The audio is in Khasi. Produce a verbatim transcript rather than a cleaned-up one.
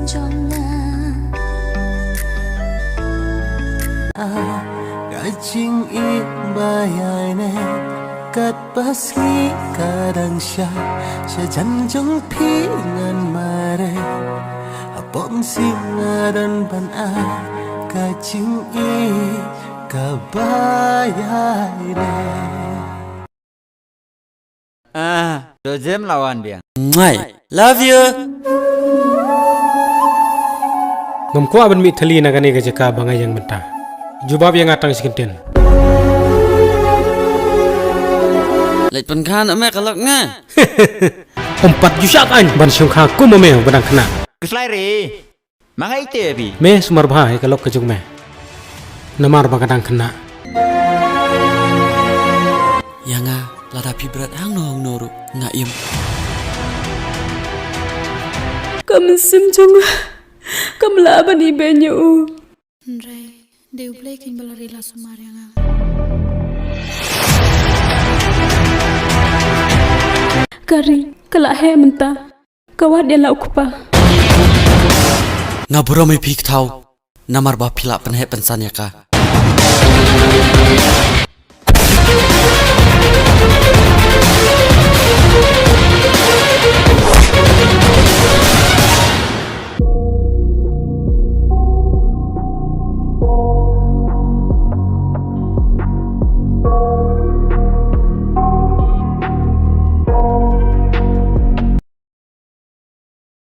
jong nga. Ka jingïeit ba ïaineh kat ba sngi ka dang shah sha jan jong phi ngan mareh. Hapoh mynsiem nga don ban ai ka jingïeit kaba ïaineh. Ah, to jem lawan biang. Mwai. Love you. Ngam kwah ban mih thali na kane ka jaka ba nga ïeng mynta. Jubab ïa nga tang shi kyntien. Leit pynkha na me ka lok nga. Ym pat ju shah kan ban shongkha kum ma me ba dang khynnah. Khuslai re. Ma nga ite bi. Me sumar bha ïa ka lok ka jong me. Namar ba ka dang khynnah. Ïa nga lada phi bret hangno hangno ruh nga im. Ka mynsiem jong nga kam lah ban ibeiñ ïa u. Hynrei dei U Blei kein ba la ri la sumar ïa nga. Ka ri ka la heh mynta. Ka wad ïa la u kpa. Nga burom ïa phi kthaw namar ba phi la pynheh pynsan ïa ka.